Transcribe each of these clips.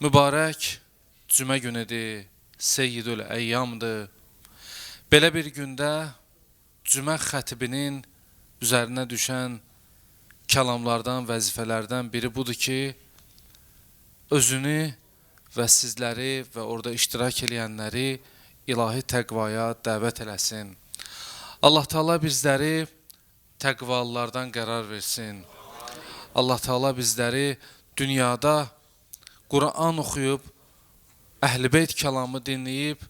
Mübarək cümə günüdür, Seyyidül Əyyamdır. Belə bir gündə cümə xətibinin üzərinə düşən kəlamlardan, vəzifələrdən biri budur ki, özünü və sizləri və orada iştirak eləyənləri ilahi təqvaya dəvət eləsin. Allah Teala bizləri təqvalılardan qərar versin. Allah Teala bizləri dünyada Quran oxuyub, Əhl-i Beyt kəlamı dinləyib,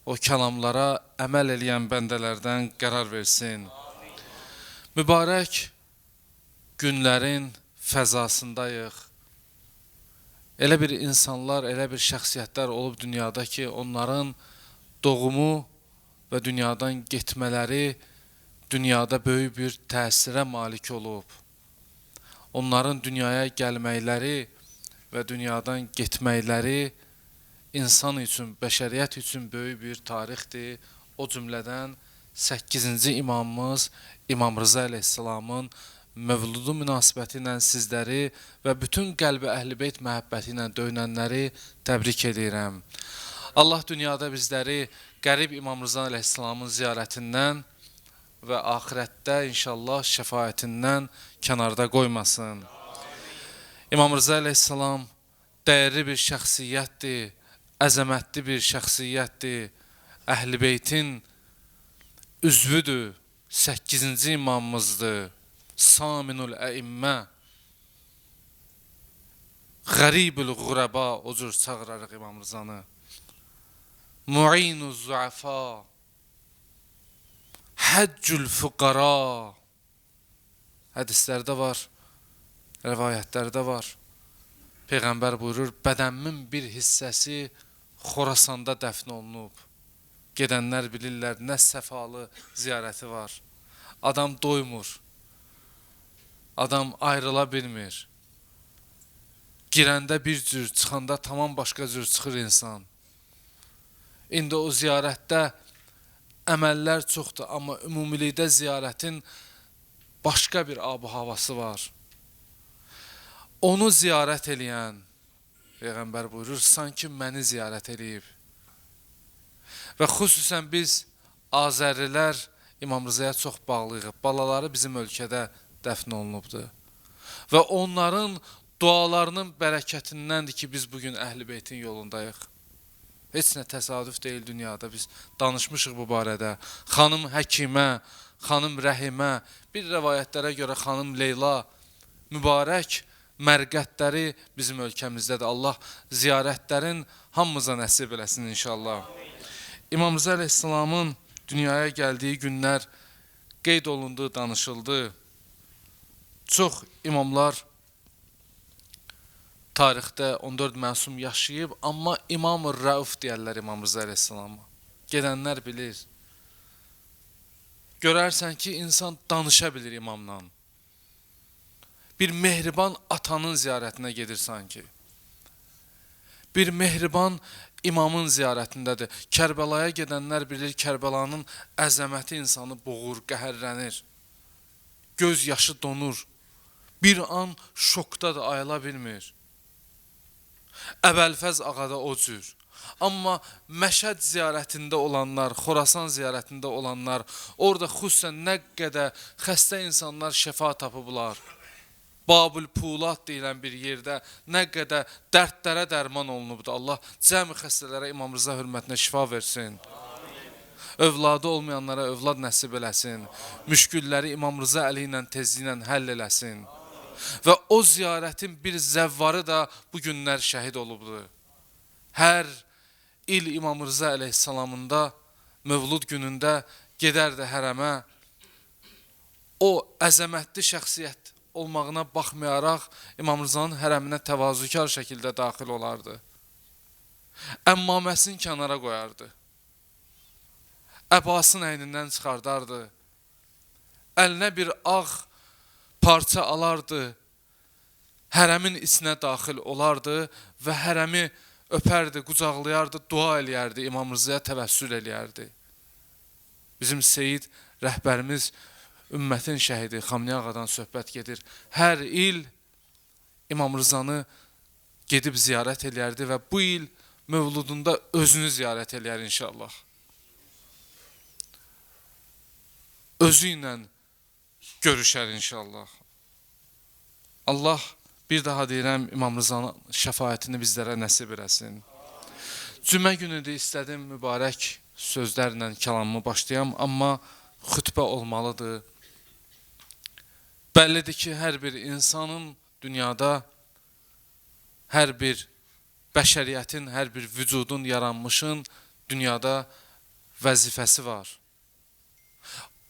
o kəlamlara əməl eləyən bəndələrdən qərar versin. Mübarək günlərin fəzasındayıq. Elə bir insanlar, elə bir şəxsiyyətlər olub dünyada ki, onların doğumu və dünyadan getmələri dünyada böyük bir təsirə malik olub. Onların dünyaya gəlməkləri və dünyadan getməkləri insan üçün, bəşəriyyət üçün böyük bir tarixdir. O cümlədən 8-ci imamımız İmam Rıza əleyhissalamın mövludu münasibəti ilə sizləri və bütün qəlbi Əhl-i Beyt məhəbbəti ilə döyünənləri təbrik edirəm. Allah dünyada bizləri qərib İmam Rıza əleyhissalamın ziyarətindən və axirətdə inşallah şəfaətindən kənarda qoymasın. İmam Rıza əleyhissalam dəyərli bir şəxsiyyətdir, əzəmətli bir şəxsiyyətdir, Əhl-i Beytin üzvüdür, 8-ci imamımızdır, Saminul Əimmə, Qəribül Qurəba, o cür çağırarıq İmam Rızanı, Muinuz Zuafa, Həccül Füqara, hədislərdə var, rəvayətlərdə var. Peyğəmbər buyurur, bədənimin bir hissəsi Xorasanda dəfn olunub. Gedənlər bilirlər, nə səfalı ziyarəti var. Adam doymur, adam ayrıla bilmir. Girəndə bir cür, çıxanda tamam başqa cür çıxır insan. İndi o ziyarətdə əməllər çoxdur, amma ümumilikdə ziyarətin başqa bir ab-havası var. Onu ziyarət eləyən, Peyğəmbər buyurur, sanki məni ziyarət eləyib. Və xüsusən biz Azərlilər İmam Rızaya çox bağlıyıq. Balaları bizim ölkədə dəfn olunubdur. Və onların dualarının bərəkətindəndir ki, biz bugün Əhl-i Beytin yolundayıq. Heç nə təsadüf deyil dünyada, biz danışmışıq bu barədə. Xanım Həkimə, xanım Rəhimə, bir rəvayətlərə görə xanım Leyla, mübarək mərqətləri bizim ölkəmizdədir. Allah ziyarətlərin hamımıza nəsib eləsin inşallah. İmam Rıza əleyhissalamın dünyaya gəldiyi günlər qeyd olundu, danışıldı. Çox imamlar tarixdə 14 məsum yaşayıb, amma İmam-ı Rəuf deyərlər İmam Rıza əleyhissalama. Gedənlər bilir. Görərsən ki, insan danışa bilir imamla. Bir mehriban atanın ziyarətinə gedir sanki. Bir mehriban imamın ziyarətindədir. Kərbəlaya gedənlər bilir, Kərbəlanın əzəməti insanı boğur, qəhərlənir. Göz yaşı donur. Bir an şokdadır, ayıla bilmir. Əbəlfəz ağada o cür. Amma Məşəd ziyarətində olanlar, Xorasan ziyarətində olanlar, orada xüsusən nə qədər xəstə insanlar şəfa tapıblar. Babül Pulad deyilən bir yerdə nə qədər dərdlərə dərman olunubdur. Allah cəmi xəstələrə İmam Rıza hörmətinə şifa versin. Övladı olmayanlara övlad nəsib eləsin. Müşkülləri İmam Rıza əli ilə tezliklə həll eləsin. Və o ziyarətin bir zəvvarı da bu günlər şəhid olubdur. Hər il İmam Rıza əleyhissalamında mövlud günündə gedərdi hərəmə. O əzəmətli şəxsiyyət olmağına baxmayaraq İmam Rızanın hərəminə təvazökar şəkildə daxil olardı. Əmmaməsini kənara qoyardı. Əbasını əynindən çıxardardı. Əlinə bir ağ parça alardı. Hərəmin içinə daxil olardı və hərəmi öpərdi, qucaqlayardı, dua eləyərdi, İmam Rızaya təvəssül eləyərdi. Bizim Seyid rəhbərimiz ümmətin şəhidi Xamneyi ağadan söhbət gedir. Hər il İmam Rızanı gedib ziyarət eləyərdi və bu il mövludunda özünü ziyarət eləyər inşallah. Özü ilə görüşər inşallah. Allah bir daha deyirəm, İmam Rızanın şəfaətini bizlərə nəsib eləsin. Cümə günüdür, istədim mübarək sözlərlə kəlamımı başlayam, amma xütbə olmalıdır. Bəllidir ki, hər bir insanın dünyada, hər bir bəşəriyyətin, hər bir vücudun yaranmışın dünyada vəzifəsi var.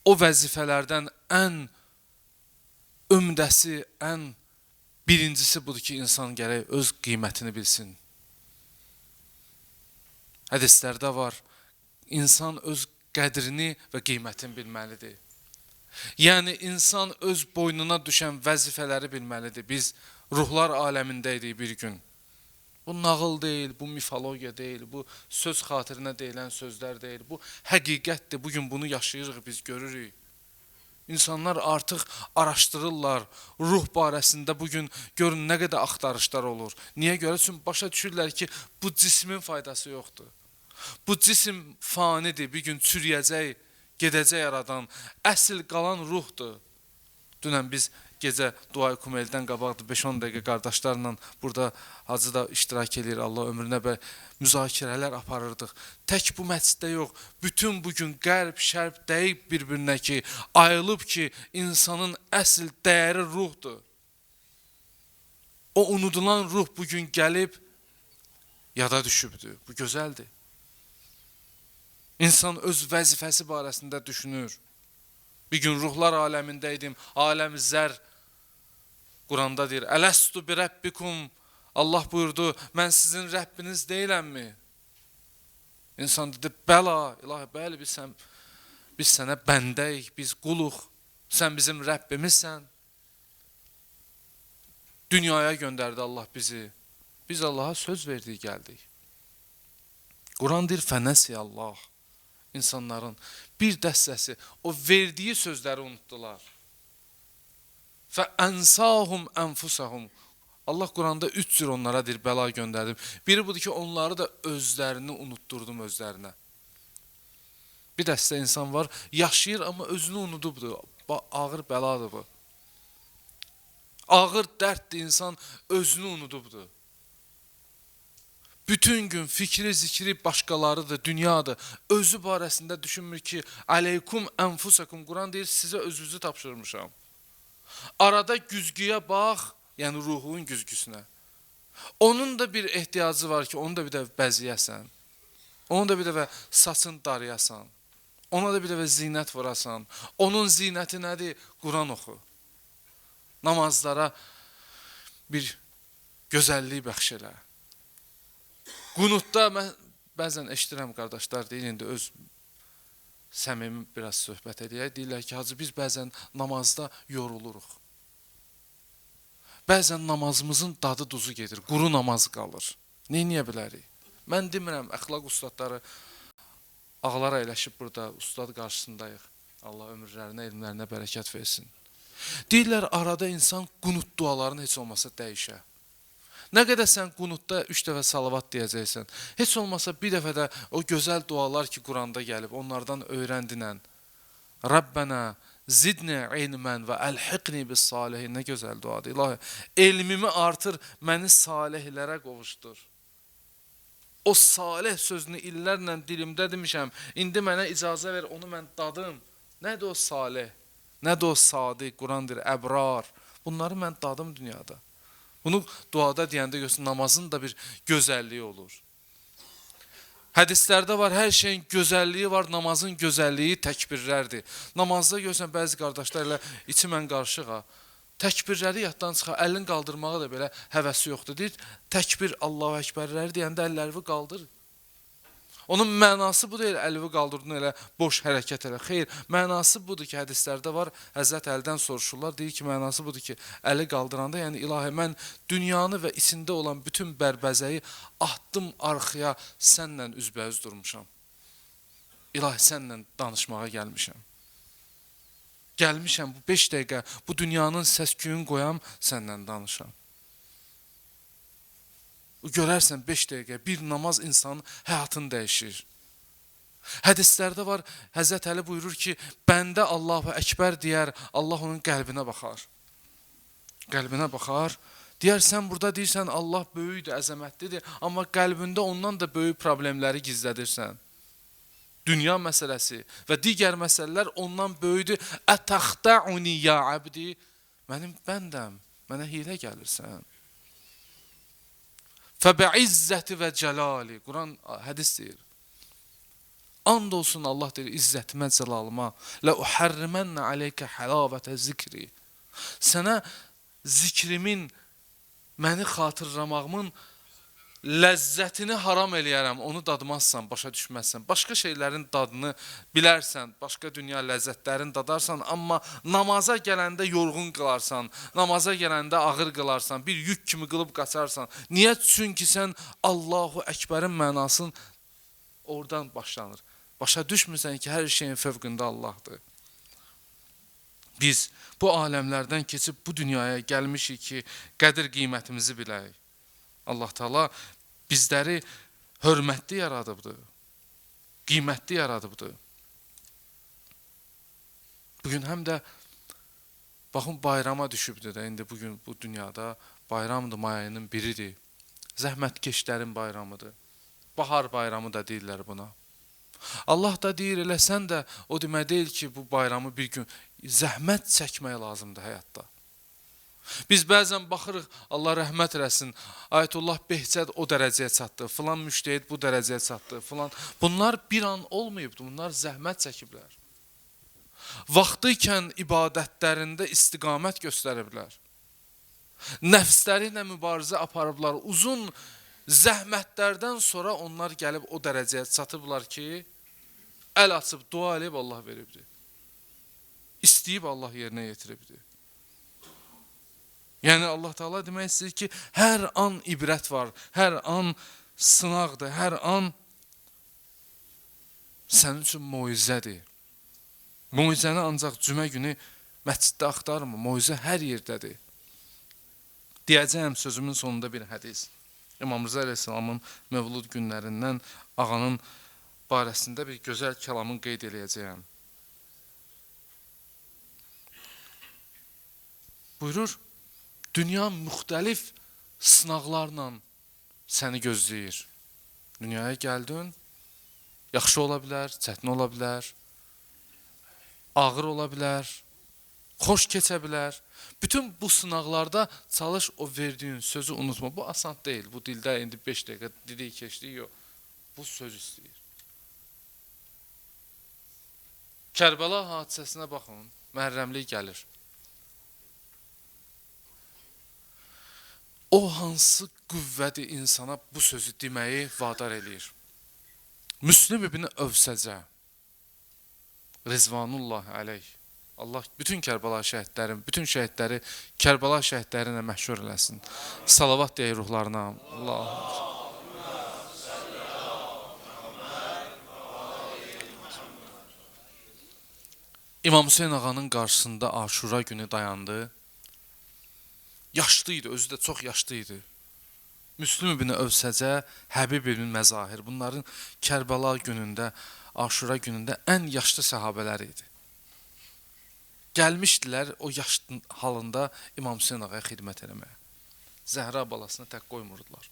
O vəzifələrdən ən ümdəsi, ən birincisi budur ki, insan gərək öz qiymətini bilsin. Hədislərdə var, insan öz qədrini və qiymətini bilməlidir. Yəni, insan öz boynuna düşən vəzifələri bilməlidir. Biz ruhlar aləmində idik bir gün. Bu nağıl deyil, bu mifologiya deyil, bu söz xatirinə deyilən sözlər deyil, bu həqiqətdir. Bugün bunu yaşayırıq, biz görürük. İnsanlar artıq araşdırırlar, ruh barəsində bugün görün nə qədər axtarışlar olur. Niyə görə? Çünki başa düşürlər ki, bu cismin faydası yoxdur. Bu cisim fanidir, bir gün çürüyəcək, gedəcək aradan. Əsl qalan ruhdur. Dünən biz gecə dua-i kumeldən qabaqdır, 5-10 dəqiqə qardaşlarla burada Hacı da iştirak eləyir, Allah ömrünə bə müzakirələr aparırdıq. Tək bu məsciddə yox, bütün bugün qərb, şərb dəyib bir-birinə ki, ayılıb ki, insanın əsl dəyəri ruhdur. O unudulan ruh bugün gəlib yada düşübdür. Bu gözəldir. İnsan öz vəzifəsi barəsində düşünür. Bir gün ruhlar aləmində idim, aləm zər Quranda deyir, Ələstu bi rəbbikum, Allah buyurdu, mən sizin Rəbbiniz deyiləmmi? İnsan dedi, bəla, ilahi, bəli, biz sənə bəndəyik, biz quluq, sən bizim Rəbbimizsən. Dünyaya göndərdi Allah bizi, biz Allaha söz verdik, gəldik. Quran deyir, fənəsi Allah. İnsanların bir dəstəsi o verdiyi sözləri unutdular. Fə ənsahum ənfusahum. Allah Quranda üç cür onlara deyir, bəla göndərdim. Biri budur ki, onları da özlərini unutdurdum özlərinə. Bir dəstə insan var, yaşayır amma özünü unudubdur. Ağır bəladır bu. Ağır dərddir, insan özünü unudubdur. Bütün gün fikri, zikri başqalarıdır, dünyadır. Özü barəsində düşünmür ki, aleykum ənfusakum. Quran deyir, sizə özünüzü tapşırmışam. Arada güzgüyə bax, yəni ruhun güzgüsünə. Onun da bir ehtiyacı var ki, onu da bir dəfə bəziyəsən. Onu da bir dəfə saçın darayasan. Ona da bir dəfə zinət vurasan. Onun zinəti nədir? Quran oxu. Namazlara bir gözəllik bəxş elə. Qunutda mən bəzən eşidirəm qardaşlar, deyir, indi öz səmimi biraz söhbət edək. Deyirlər ki, hacı biz bəzən namazda yoruluruq. Bəzən namazımızın dadı duzu gedir, quru namaz qalır. Nə edə bilərik? Mən demirəm, əxlaq ustadları ağlar əyləşib burada, ustad qarşısındayıq. Allah ömürlərinə, elmlərinə bərəkət versin. Deyirlər, arada insan qunut dualarını heç olmasa dəyişə. Nə qədər sən qunutda 3 dəfə salavat deyəcəksən, heç olmasa bir dəfə də o gözəl dualar ki, Quranda gəlib, onlardan öyrəndinən. Rəbbənə zidni ilmən və əlhiqni bis salihin. Nə gözəl duadır. İlahi, elmimi artır, məni salihlərə qovuşdur. O salih sözünü illərlə dilimdə demişəm, indi mənə icazə ver, onu mən dadım. Nədir o salih? Nədir o sadiq? Quran deyir, əbrar. Bunları mən dadım dünyada. Bunu duada deyəndə görsün, namazın da bir gözəlliyi olur. Hədislərdə var, hər şeyin gözəlliyi var, namazın gözəlliyi təkbirlərdir. Namazda görsən, bəzi qardaşlar elə içi mən qarışıq ha. Təkbirləri yaddan çıxar, əlini qaldırmağa da belə həvəsi yoxdur. Deyir, təkbir Allahu Əkbərləri deyəndə əllərini qaldır. Onun mənası bu deyil, əlini qaldırdın elə boş hərəkət elə. Xeyr, mənası budur ki, hədislərdə var, Həzrət Əlidən soruşurlar, deyir ki, mənası budur ki, əli qaldıranda, yəni ilahi, mən dünyanı və içində olan bütün bərbəzəyi atdım arxaya, sənlə üzbəüz durmuşam. İlahi, sənlə danışmağa gəlmişəm. Gəlmişəm bu 5 dəqiqə, bu dünyanın səs-küyünü qoyam, səndən danışam. Görərsən 5 dəqiqə bir namaz insanın həyatını dəyişir. Hədislərdə var, Həzrət Əli buyurur ki, bəndə Allahu Əkbər deyər, Allah onun qəlbinə baxar. Qəlbinə baxar, deyər, sən burada deyirsən, Allah böyükdür, əzəmətlidir, amma qəlbində ondan da böyük problemləri gizlədirsən. Dünya məsələsi və digər məsələlər ondan böyükdür. Ətəxtəuni ya əbdi, mənim bəndəm, mənə hilə gəlirsən. Fəbəizzəti və cəlali, Quran hədis deyir. And olsun Allah deyir, izzətimə, cəlalıma, lə uhərrimənə aleykə həlavətə zikri. Sənə zikrimin, məni xatırlamağımın ləzzətini haram eləyərəm, onu dadmazsan, başa düşməzsən. Başqa şeylərin dadını bilərsən, başqa dünya ləzzətlərini dadarsan, amma namaza gələndə yorğun qılarsan, namaza gələndə ağır qılarsan, bir yük kimi qılıb qaçarsan. Niyə? Çünki sən Allahu Əkbərin mənasını oradan başlanır. Başa düşmürsən ki, hər şeyin fövqündə Allahdır. Biz bu aləmlərdən keçib bu dünyaya gəlmişik ki, qədir qiymətimizi bilək. Allah Teala bizləri hörmətli yaradıbdır, qiymətli yaradıbdır. Bugün həm də, baxın, bayrama düşübdür də, indi bugün bu dünyada bayramdır, may ayının biridir. Zəhmətkeşlərin bayramıdır. Bahar bayramı da deyirlər buna. Allah da deyir, elə sən də o demək deyil ki, bu bayramı bir gün zəhmət çəkmək lazımdır həyatda. Biz bəzən baxırıq, Allah rəhmət eləsin, Ayətullah Behçət o dərəcəyə çatdı, filan müştehid bu dərəcəyə çatdı, filan. Bunlar bir an olmayıbdır, bunlar zəhmət çəkiblər. Vaxtı ikən ibadətlərində istiqamət göstəriblər. Nəfsləri ilə mübarizə aparıblar. Uzun zəhmətlərdən sonra onlar gəlib o dərəcəyə çatıblar ki, əl açıb dua eləyib Allah veribdir. İstəyib Allah yerinə yetiribdir. Yəni Allah Teala demək istəyir ki, hər an ibrət var, hər an sınaqdır, hər an sənin üçün moizədir. Moizəni ancaq cümə günü məsciddə axtarma, moizə hər yerdədir. Deyəcəyəm sözümün sonunda bir hədis. İmam Rıza əleyhissalamın mövlud günlərindən ağanın barəsində bir gözəl kəlamın qeyd eləyəcəyəm. Buyurur, dünya müxtəlif sınaqlarla səni gözləyir. Dünyaya gəldin, yaxşı ola bilər, çətin ola bilər, ağır ola bilər, xoş keçə bilər. Bütün bu sınaqlarda çalış o verdiyin sözü unutma. Bu asan deyil. Bu dildə indi 5 dəqiqə dedik, keçdik, yox. Bu söz istəyir. Kərbəla hadisəsinə baxın, məhərrəmlik gəlir. O hansı qüvvədir insana bu sözü deməyi vadar eləyir. Müslim ibn Övsəcə, Rizvanullahi əleyh, Allah bütün Kərbəla şəhidlərin, bütün şəhidləri Kərbəla şəhidləri ilə məşhur eləsin. Salavat deyək ruhlarına. Allah. İmam Hüseyn ağanın qarşısında Aşura günü dayandı. Yaşlı idi, özü də çox yaşlı idi. Müslüm ibn Övsəcə, Həbib ibn Məzahir, bunların Kərbəla günündə, Aşura günündə ən yaşlı səhabələri idi. Gəlmişdilər o yaşlı halında İmam Hüseyn ağaya xidmət eləməyə. Zəhra balasını tək qoymurdular.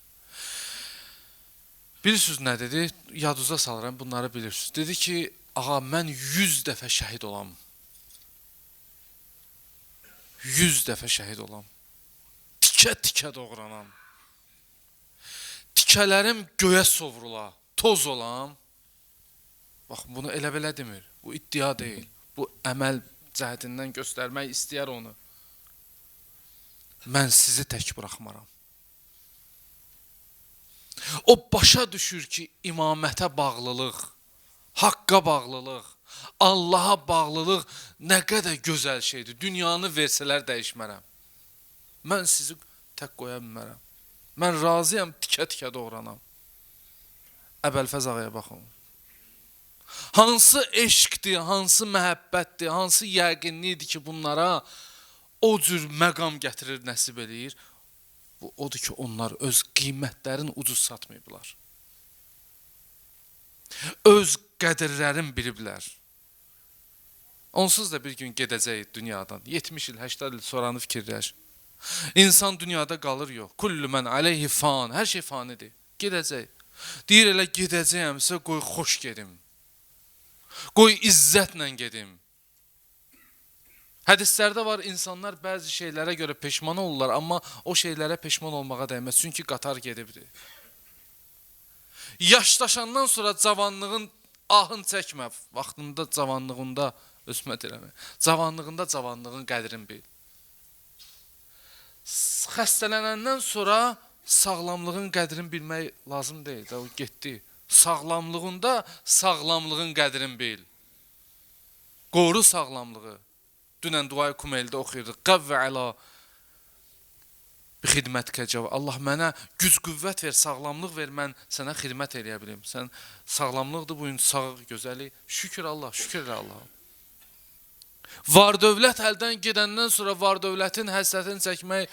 Bilirsiniz nə dedi? Yaduza salıram, bunları bilirsiniz. Dedi ki, ağa mən 100 dəfə şəhid olam. 100 dəfə şəhid olam. Tikə-tikə doğranam. Tikələrim göyə sovrula, toz olam. Bax, bunu elə belə demir. Bu iddia deyil. Bu əməl cəhətindən göstərmək istəyər onu. Mən sizi tək buraxmaram. O başa düşür ki, imamətə bağlılıq, haqqa bağlılıq, Allaha bağlılıq nə qədər gözəl şeydir. Dünyanı versələr dəyişmərəm. Mən sizi tək qoya bilmərəm. Mən razıyam, tikə-tikə doğranam. Əbəlfəz ağaya baxın. Hansı eşqdir, hansı məhəbbətdir, hansı yəqinlikdir ki, bunlara o cür məqam gətirir, nəsib eləyir. Bu odur ki, onlar öz qiymətlərini ucuz satmayıblar. Öz qədirlərini biliblər. Onsuz da bir gün gedəcək dünyadan. 70 il, 80 il sonranı fikirləş. İnsan dünyada qalır yox. Kullu mən aleyhi fan. Hər şey fanidir. Gedəcək. Deyir elə gedəcəyəmsə qoy xoş gedim. Qoy izzətlə gedim. Hədislərdə var, insanlar bəzi şeylərə görə peşman olurlar, amma o şeylərə peşman olmağa dəyməz. Çünki qatar gedibdir. Yaşlaşandan sonra cavanlığın ahın çəkmə. Vaxtında cavanlığında, özümə deyirəm, cavanlığında cavanlığın qədrini bil. Xəstələnəndən sonra sağlamlığın qədrini bilmək lazım deyil. O getdi. Sağlamlığında sağlamlığın qədrini bil. Qoru sağlamlığı. Dünən Duay Kumeldə oxuyurduq. Qəvvə əla bi xidmətkə cavab. Allah mənə güc qüvvət ver, sağlamlıq ver, mən sənə xidmət eləyə bilim. Sən sağlamlıqdır bugün, sağ gözəli. Şükür Allah, şükür elə Allaha. Var dövlət əldən gedəndən sonra var dövlətin həsrətini çəkmək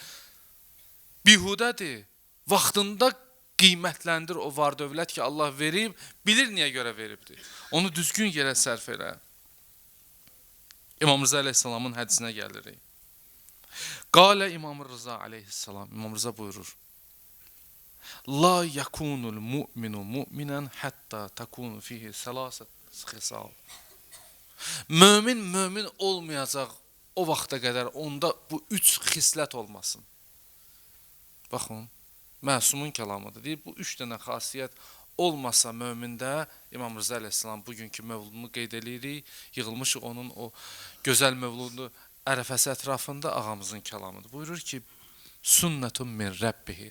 bihudədir. Vaxtında qiymətləndir o var dövlət ki, Allah verib, bilir niyə görə veribdir. Onu düzgün yerə sərf elə. İmam Rıza əleyhissalamın hədisinə gəlirik. Qalə İmam Rıza əleyhissalam, İmam Rıza buyurur. La yakunul mu'minu mu'minan hatta takunu fihi salasat xisal. Mömin mömin olmayacaq o vaxta qədər onda bu üç xislət olmasın. Baxın, məsumun kəlamıdır. Deyir, bu üç dənə xasiyyət olmasa mömində, İmam Rıza əleyhissalam bugünkü mövludunu qeyd eləyirik, yığılmışıq onun o gözəl mövludu ərəfəsi ətrafında ağamızın kəlamıdır. Buyurur ki, sünnətun min Rəbbihi,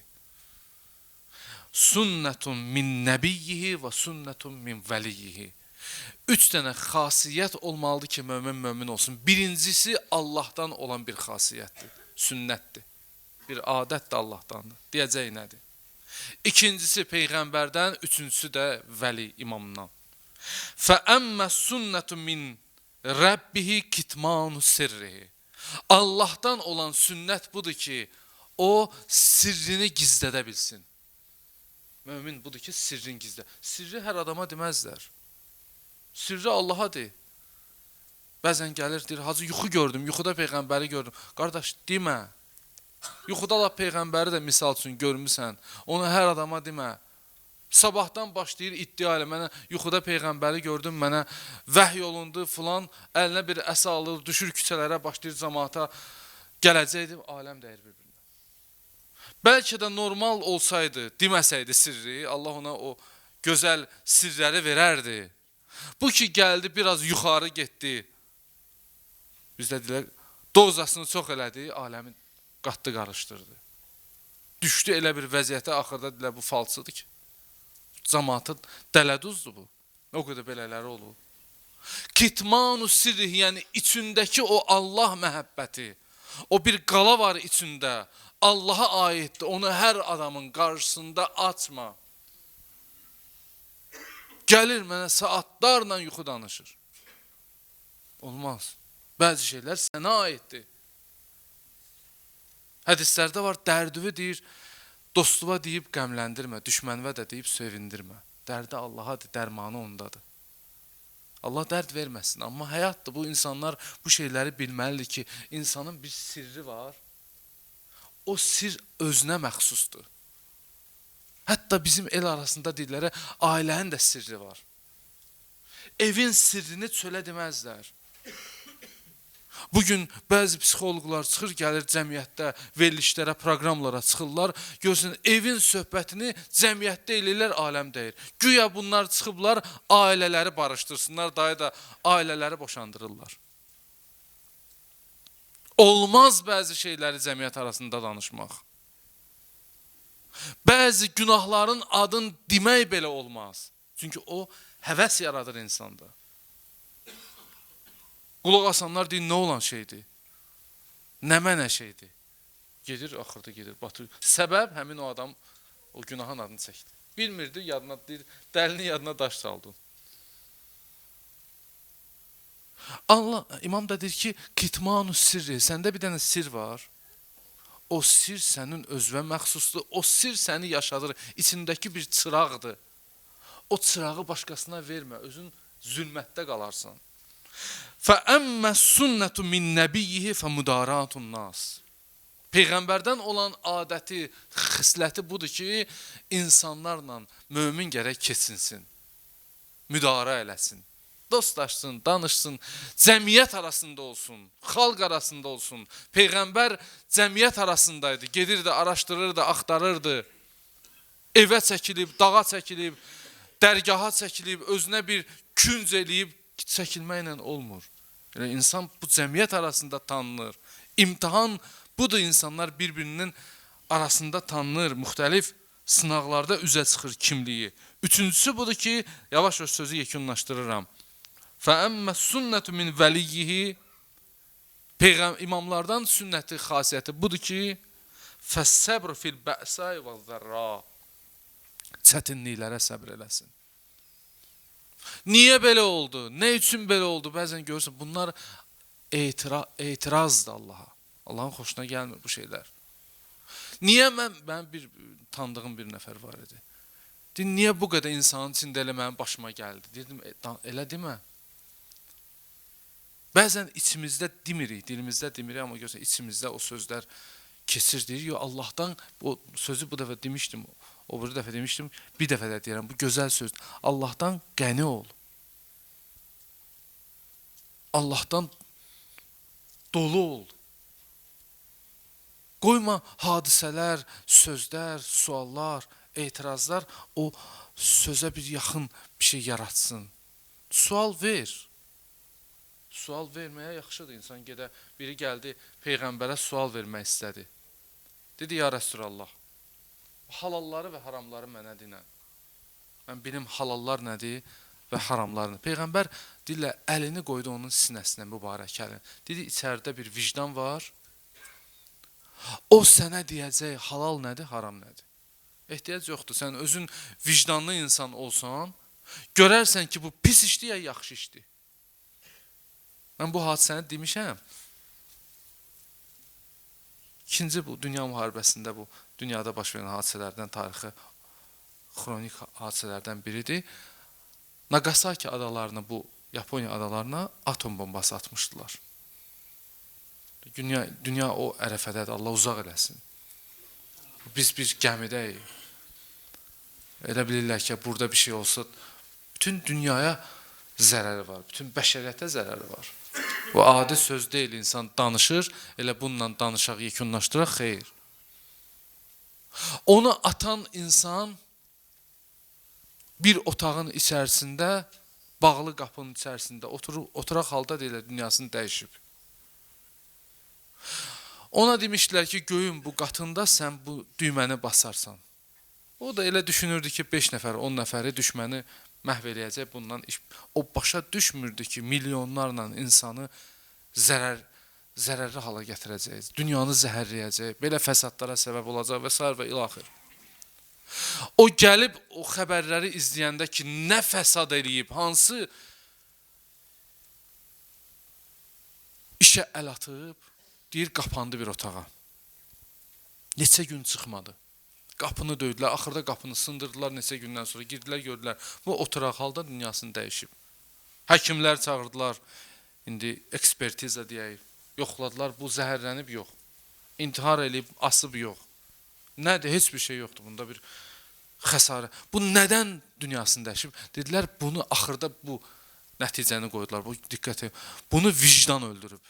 sünnətun min nəbiyyihi və sünnətun min vəliyyihi. Üç dənə xasiyyət olmalıdır ki, mömin mömin olsun. Birincisi Allahdan olan bir xasiyyətdir, sünnətdir. Bir adət də Allahdandır. Deyəcək nədir? İkincisi peyğəmbərdən, üçüncüsü də vəli imamdan. Fəəmmə sünnətu min Rəbbihi kitmanu sirrihi. Allahdan olan sünnət budur ki, o sirrini gizlədə bilsin. Mömin budur ki, sirrini gizlə. Sirri hər adama deməzlər. Sirri Allaha de. Bəzən gəlir, deyir, hacı yuxu gördüm, yuxuda peyğəmbəri gördüm. Qardaş, demə. Yuxuda lap peyğəmbəri də misal üçün görmüsən. Onu hər adama demə. Sabahdan başlayır iddia elə. Mənə yuxuda peyğəmbəri gördüm, mənə vəhy olundu filan. Əlinə bir əsa alır, düşür küçələrə, başlayır camaata. Gələcəkdir, aləm dəyir bir-birinə. Bəlkə də normal olsaydı, deməsəydi sirri, Allah ona o gözəl sirləri verərdi. Bu ki gəldi, biraz yuxarı getdi. Bizdə deyilər, dozasını çox elədi, aləmi qatdı, qarışdırdı. Düşdü elə bir vəziyyətə, axırda deyilər, bu falçıdır ki. Camaatın dələduzdur bu. O qədər belələri olub. Kitmanu sirrihi, yəni içindəki o Allah məhəbbəti, o bir qala var içində, Allaha aiddir, onu hər adamın qarşısında açma. Gəlir mənə saatlarla yuxu danışır. Olmaz. Bəzi şeylər sənə aiddir. Hədislərdə var, dərdüvü deyir, dostuva deyib qəmləndirmə, düşmənvə də deyib sevindirmə. Dərdi Allahadır, dərmanı ondadır. Allah dərd verməsin, amma həyatdır. Bu insanlar bu şeyləri bilməlidir ki, insanın bir sirri var. O sir özünə məxsusdur. Hətta bizim el arasında deyirlər, ailənin də sirri var. Evin sirrini çölə deməzlər. Bugün bəzi psixoloqlar çıxır, gəlir cəmiyyətdə, verilişlərə, proqramlara çıxırlar. Görsün, evin söhbətini cəmiyyətdə eləyirlər, aləm deyir. Güya bunlar çıxıblar, ailələri barışdırsınlar, dayı da ailələri boşandırırlar. Olmaz bəzi şeyləri cəmiyyət arasında danışmaq. Bəzi günahların adını demək belə olmaz. Çünki o həvəs yaradır insanda. Qulaq asanlar deyir, nə olan şeydir? Nə mənə şeydir? Gedir, axırda gedir, batır. Səbəb həmin o adam o günahın adını çəkdi. Bilmirdi, yadına, deyir, dəlinin yadına daş saldı. Allah, imam da deyir ki, kitmanu sirri, səndə bir dənə sir var. O sir sənin özünə məxsusdur. O sir səni yaşadır. İçindəki bir çıraqdır. O çırağı başqasına vermə. Özün zülmətdə qalarsan. فَأَمَّ السُنَّةُ مِنْ نَبِيِّهِ فَمُدَارَاتُ النَّاسِ. Peyğəmbərdən olan adəti, xisləti budur ki, insanlarla mömin gərək keçinsin, müdara eləsin, dostlaşsın, danışsın, cəmiyyət arasında olsun, xalq arasında olsun. Peyğəmbər cəmiyyət arasındaydı, gedirdi, araşdırırdı, axtarırdı, evə çəkilib, dağa çəkilib, dərgaha çəkilib, özünə bir künc eləyib, çəkilməklə olmur. Yəni, insan bu cəmiyyət arasında tanınır. İmtahan budur, insanlar bir-birinin arasında tanınır, müxtəlif sınaqlarda üzə çıxır kimliyi. Üçüncüsü budur ki, yavaş-yavaş sözü yekunlaşdırıram. فَأَمَّ السُنَّةُ مِنْ وَلِيِّهِ. İmamlardan sünnəti, xasiyyəti budur ki, فَالسَّبْرُ فِي الْبَأْسَاءِ وَالضَّرَّاءِ. Çətinliklərə səbr eləsin. Niyə belə oldu? Nə üçün belə oldu? Bəzən görürsən, bunlar etirazdır Allaha. Allahın xoşuna gəlmir bu şeylər. Niyə mən bir tanıdığım bir nəfər var idi. Deyir, niyə bu qədər insanın içində elə mənim başıma gəldi? Dedim, elə demə. Bəzən içimizdə demirik, dilimizdə demirik, amma görürsən, içimizdə o sözlər keçir. Deyir, yox, Allahdan, o sözü bu dəfə demişdim, o bir dəfə demişdim, bir dəfə də deyirəm, bu gözəl sözdür. Allahdan qəni ol. Allahdan dolu ol. Qoyma hadisələr, sözlər, suallar, etirazlar o sözə bir yaxın bir şey yaratsın. Sual ver. Sual verməyə yaxşıdır. İnsan gedə, biri gəldi Peyğəmbərə sual vermək istədi. Dedi, ya Rəsulallah, halalları və haramları mənə dinən. Mən bilim halallar nədir və haramlar nədir. Peyğəmbər dillə əlini qoydu onun sinəsinə, mübarək əlini. Dedi, içəridə bir vicdan var. O sənə deyəcək halal nədir, haram nədir. Ehtiyac yoxdur. Sən özün vicdanlı insan olsan, görərsən ki, bu pis işdir ya yaxşı işdir. Mən bu hadisəni demişəm. İkinci bu dünya müharibəsində bu dünyada baş verən hadisələrdən, tarixi xronik hadisələrdən biridir. Nagasaki adalarına, bu Yaponiya adalarına atom bombası atmışdılar. Dünya o ərəfədədir, Allah uzaq eləsin. Biz bir gəmidəyik. Elə bilirlər ki, burada bir şey olsa, bütün dünyaya zərəri var, bütün bəşəriyyətə zərəri var. Bu adi söz deyil, insan danışır, elə bununla danışaq, yekunlaşdıraq, xeyr. Onu atan insan bir otağın içərisində, bağlı qapının içərisində oturaq halda deyilər, dünyasını dəyişib. Ona demişdilər ki, göyün bu qatında sən bu düyməni basarsan. O da elə düşünürdü ki, 5 nəfər, 10 nəfəri düşməni məhv eləyəcək bundan iş. O başa düşmürdü ki, milyonlarla insanı zərərli hala gətirəcək, dünyanı zəhərləyəcək, belə fəsadlara səbəb olacaq və s. və ilaxır. O gəlib o xəbərləri izləyəndə ki, nə fəsad eləyib, hansı işə əl atıb, deyir, qapandı bir otağa. Neçə gün çıxmadı. Qapını döydülər, axırda qapını sındırdılar, neçə gündən sonra girdilər, gördülər. Bu oturaq halda dünyasını dəyişib. Həkimlər çağırdılar, indi ekspertiza deyək, yoxladılar, bu zəhərlənib, yox. İntihar eləyib, asıb, yox. Nədir? Heç bir şey yoxdur bunda bir xəsarət. Bu nədən dünyasını dəyişib? Dedilər, bunu axırda bu nəticəni qoydular, bu diqqət edin. Bunu vicdan öldürüb.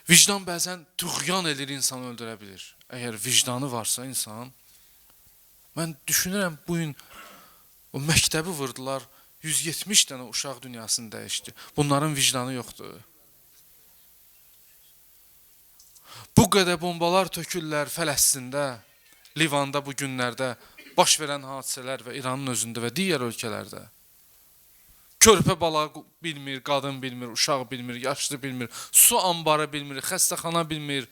Vicdan bəzən tüğyan edir, insanı öldürə bilir. Əgər vicdanı varsa insan, mən düşünürəm, bugün o məktəbi vurdular, 170 dənə uşaq dünyasını dəyişdi. Bunların vicdanı yoxdur. Bu qədər bombalar tökürlər Fələstində, Livanda bu günlərdə baş verən hadisələr və İranın özündə və digər ölkələrdə. Körpə bala bilmir, qadın bilmir, uşaq bilmir, yaşlı bilmir, su anbarı bilmir, xəstəxana bilmir,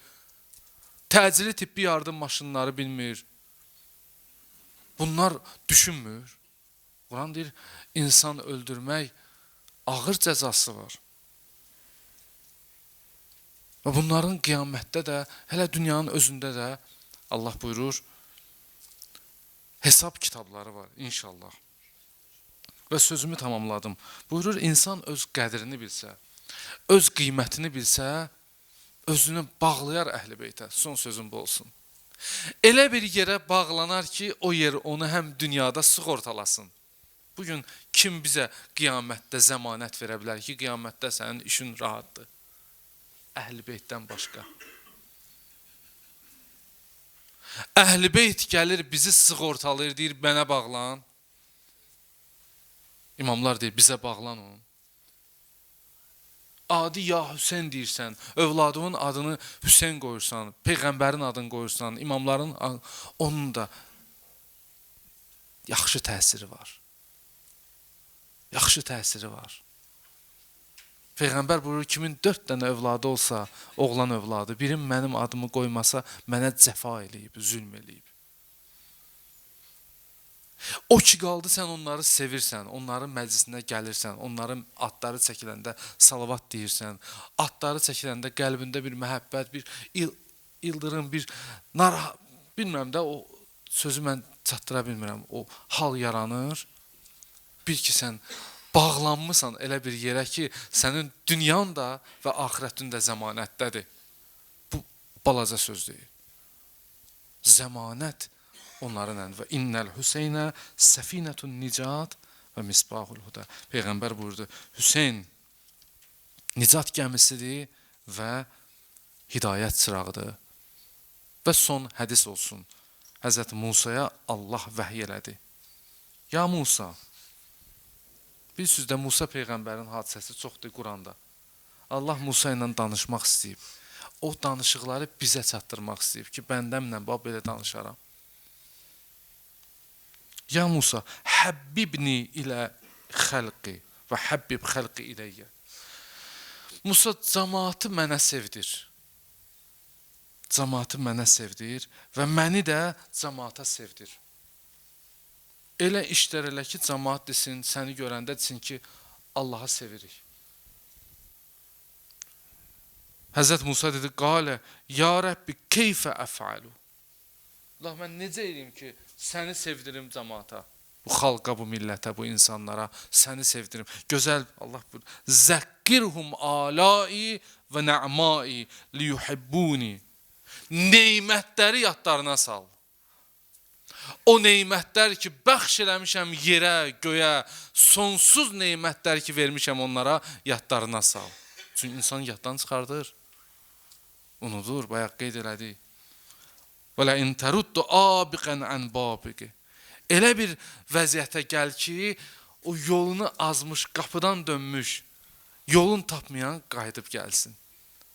təcili tibbi yardım maşınları bilmir. Bunlar düşünmür. Quran deyir, insan öldürmək ağır cəzası var. Və bunların qiyamətdə də, hələ dünyanın özündə də Allah buyurur, hesab kitabları var inşallah. Və sözümü tamamladım. Buyurur, insan öz qədrini bilsə, öz qiymətini bilsə, özünü bağlayar Əhl-i Beytə. Son sözüm bu olsun. Elə bir yerə bağlanar ki, o yer onu həm dünyada sığortalasın. Bugün kim bizə qiyamətdə zəmanət verə bilər ki, qiyamətdə sənin işin rahatdır? Əhl-i Beytdən başqa. Əhl-i Beyt gəlir, bizi sığortalayır, deyir, mənə bağlan. İmamlar deyir, bizə bağlan onu. Adi ya Hüseyn deyirsən, övladının adını Hüseyn qoyursan, Peyğəmbərin adını qoyursan, imamların adını, onun da yaxşı təsiri var. Yaxşı təsiri var. Peyğəmbər buyurur, kimin 4 dənə övladı olsa, oğlan övladı, birim mənim adımı qoymasa, mənə cəfa eləyib, zülm eləyib. O ki qaldı, sən onları sevirsən, onların məclisinə gəlirsən, onların adları çəkiləndə salavat deyirsən, adları çəkiləndə qəlbində bir məhəbbət, bir ildırım, bir narahat, bilmirəm də, o sözü mən çatdıra bilmirəm, o hal yaranır. Bir ki, sən bağlanmısan elə bir yerə ki, sənin dünyan da və axirətin də zəmanətdədir. Bu balaca söz deyil. Zəmanət onların ən və innəl Hüseynə səfinətun nicat və misbahul huda. Peyğəmbər buyurdu, Hüseyn nicat gəmisidir və hidayət çırağıdır. Və son hədis olsun. Həzrət Musaya Allah vəhy elədi. Ya Musa, bilirsiniz də Musa Peyğəmbərin hadisəsi çoxdur Quranda. Allah Musa ilə danışmaq istəyib. O danışıqları bizə çatdırmaq istəyib ki, bəndəmlə bax belə danışaram. Ya Musa, həbbibni ilə xəlqi və həbbib xəlqi iləyyə. Musa, cəmaatı mənə sevdir. Cəmaatı mənə sevdir və məni də cəmaata sevdir. Elə işlər elə ki, cəmaat desin, səni görəndə desin ki, Allahı sevirik. Həzrət Musa dedi, qalə, ya Rəbbi, keyfə əfəalu? Allah, mən necə eləyim ki, səni sevdirim cəmaata, bu xalqa, bu millətə, bu insanlara səni sevdirim. Gözəl, Allah buyurur, zəkkirhum alai və nə'mai liyuhibbuni. Neymətləri yadlarına sal. O neymətlər ki, bəxş eləmişəm yerə, göyə, sonsuz neymətlər ki, vermişəm onlara, yadlarına sal. Çünki insan yaddan çıxardır, unudur, bayaq qeyd elədik. Və lə in təruddu abiqən ən babiqi. Elə bir vəziyyətə gəl ki, o yolunu azmış, qapıdan dönmüş, yolun tapmayan qayıdıb gəlsin.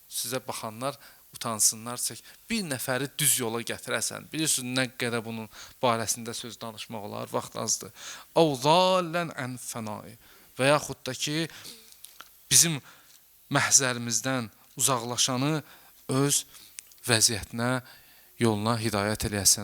Sizə baxanlar utansınlar, çək. Bir nəfəri düz yola gətirəsən, bilirsiniz nə qədər bunun barəsində söz danışmaq olar, vaxt azdır. Əv zallən ən fənai. Və yaxud da ki, bizim məhzərimizdən uzaqlaşanı öz vəziyyətinə, yoluna hidayət eləyəsən.